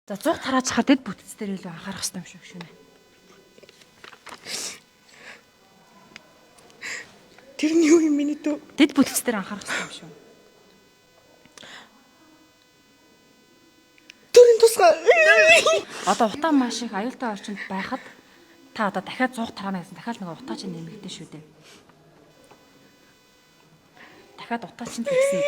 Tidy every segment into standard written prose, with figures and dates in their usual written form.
За 100 тарааж хахад дэд бүтэц дээр илүү анхаарах хэрэгтэй юм шиг шүнэ. Тэр нь юу юм миний дүү? Дэд бүтэц дээр анхаарах хэрэгтэй юм шүү. Төрийн тусгай. Одоо утаа маш их аюултай орчинд байхад та одоо дахиад 100 тараана гэсэн дахиад нэг утаа чинь нэмэгдэн шүү дээ. Дахиад утаа чинь тэгсэн.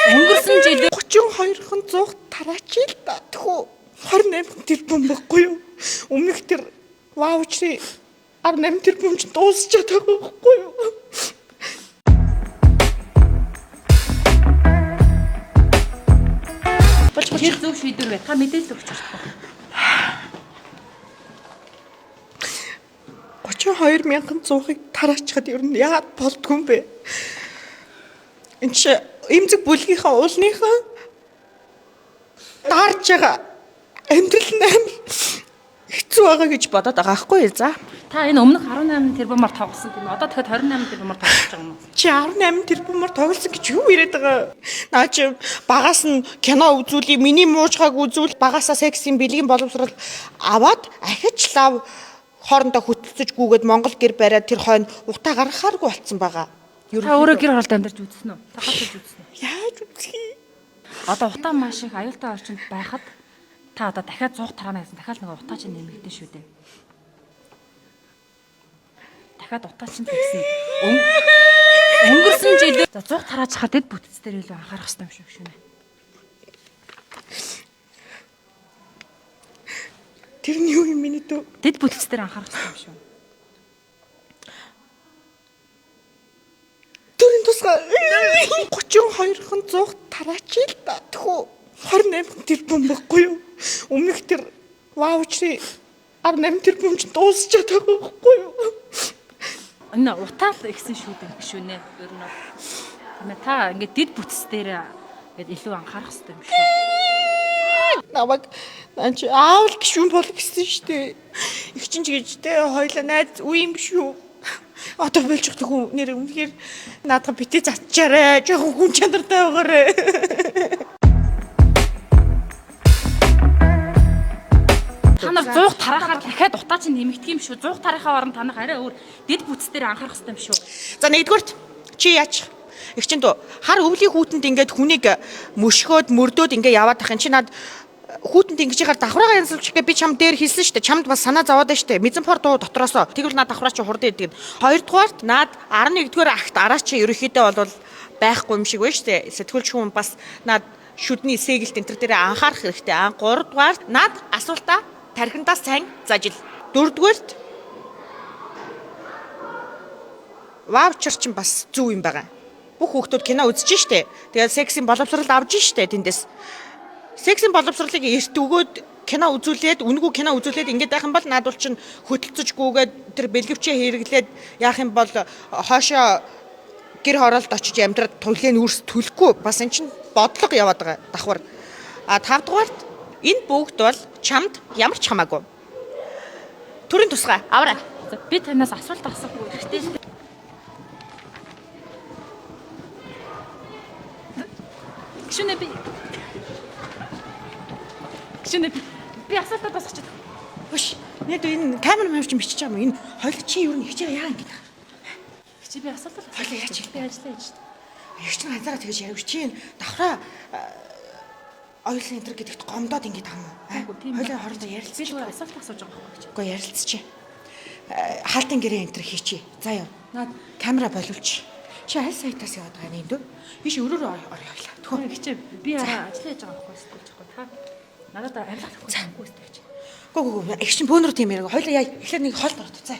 Өнгөрсөн жилээ 32-хан 100 тараач л да. Тэхүү 28 тэрбум баггүй юу? Өмнөх тэр ваучрын 18 тэрбум ч дуусчихад байгаа байхгүй юу? болж тэр зөв шийдвэр бай. Та мэдээлэл өгч чадахгүй. 32,100-ыг тараачхад ер нь яагаад болдгүй юм бэ? Энд чи эмзэг бүлгийнхаа уулныхаа даарж байгаа амьдрал нь амар хэцүү байгаа гэж бодоод байгаа байхгүй юу? За. Та энэ өмнөх 18 тэрбумаар тоглосон тийм үү? Одоо дахиад 28 тэрбумаар тоглож байгаа юм уу? Чи 18 тэрбумаар тоглосон гэж юу яриад байгаа? Наа чи багаас нь кино үзүүлээ, миний муужгааг үзүүл, багасаа сексийн бэлгийн боловсрал аваад ахиж лав хоорондоо хөтөлцөж гүгээд Монгол гэр бариад тэр хойно утаа гаргахааргүй болцсон байгаа. Та өөрөө гэр хороолт амьдарч үзсэн үү? Та гацж үзсэн үү? Яаж үзэх юм? Одоо утаа маш их аюултай орчинд байхад та одоо дахиад 100 тараана гэсэн дахиад нэг утаа чинь нэмэгдэн шүү дээ. Дахиад утаа чинь тэгсэн. Өнгөрсөн жилээ за 100 тарааж хахад дэд бүтэц дээр илүү анхаарах хэрэгтэй юм шиг шүнэ. Тэр нь юу юм миний дүү? Дэд бүтэц дээр анхаарах хэрэгтэй юм шүү. Төрийн тусгай 32-хан 100 тараач л да. Тэхүү 28 тэрбум баггүй юу? Өмнөх тэр ваучрын 18 тэрбум ч дуусчихад байгаа байхгүй юу? Энэ утаа л ихсэн шүү дээ гişүнэ. Ер нь бол тийм ээ та ингээд дэд бүтэц дээр ингээд илүү анхаарах хэрэгтэй юм шүү. Намайг наа чи аавал гişүн бол гэсэн шүү дээ. Их чинь ч гэж те хоёлаа найз үе юм шүү. Одоо болж байгаа хүн нэр үнэхээр наадах бити затчаарэ. Жохон хүн чанартай байгаарэ. Та нар 100 тараахаар дахиад утаа чинь нэмэгдэх юм шүү. 100 тарахаа оронд та нар арай өөр дэд бүтэц дээр анхаарах хэрэгтэй юм шүү. За нэгдүгüрт чи яач? Их чин дүү хар өвлийн хүүтэнд ингээд хүнийг мөшгөөд мөрдөөд ингээд яваад тах юм чи над хүүтэнд ингэж яхаар давхраагаа янзлуулчих гэ би чам дээр хэлсэн штэ чамд бас санаа зовоод байна штэ мизэмпор дуу дотроосоо тэгвэл над давхраа чи хурдан идэг. Хоёрдугаарт над 11-р акт араа чи ерөнхийдөө бол байхгүй юм шиг байна штэ сэтгүүлч хүн бас над шүдний сэгэлт энэ төр дээр анхаарах хэрэгтэй. А гуравдугаарт над асуултаа тархиндаа сайн зажил. Дөрөвдүгээрт ваучер чинь бас зөв юм байгаа. Бүх хүүхдүүд кино үзэж штэ. Тэгээд сексийн боловсрал авж штэ тэндээс. Сексийн боловсролыг эрт өгөөд кино үзүүлээд үнэгүй кино үзүүлээд ингээд байх юм бол наадвал чинь хөтөлцөж гүгээд тэр бэлгэвчээ хэрэглээд яах юм бол хоошоо гэр хороолд очиж амьдраад туйлын үүрс төлөхгүй бас эн чинь бодлого яваад байгаа давхар. А тавдугаарт энэ бүгд бол чамд ямар ч хамаагүй. Төрийн тусгай аваарай. За би танаас асуулт асуух хэрэгтэй шүү дээ. Гişүнэ би. Гişүнэ би. Би асуултаа босгочих. Хөш. Нэг энэ камер мөр чинь бичиж байгаа юм. Энэ хойло чи юу нэг хичээг яа ингэж байгаа. Чи би асуулт Хойло яач би ажиллаа хийж. Их чинь ганцаараа тэгэж яриаг чи энэ давхраа оюулын энэ төр гэдэгт гомдоод ингэж байгаа юм уу? Тийм. Хойлоо хоорондоо ярилцж Би зүгээр асуулт асууж байгаа байхгүй чи. Үгүй ярилцчих. Хаалтын гэрээ энэ төр хийчи. За яа. Наад Камера боловч. Чи аль сайтаас яваад байгаа юм дөө? Биш өрөөр ор явлаа. Тхөө. хичээ би араа ажиллаа хийж байгаа байхгүй сэтгүүлч байхгүй та. Надад арилгах байхгүй сэтгүүлч. Гү гү гү. Их чинь бөөнөр тийм яриаг. Хойлоо яа. Эхлээд нэг хоолд орох. За.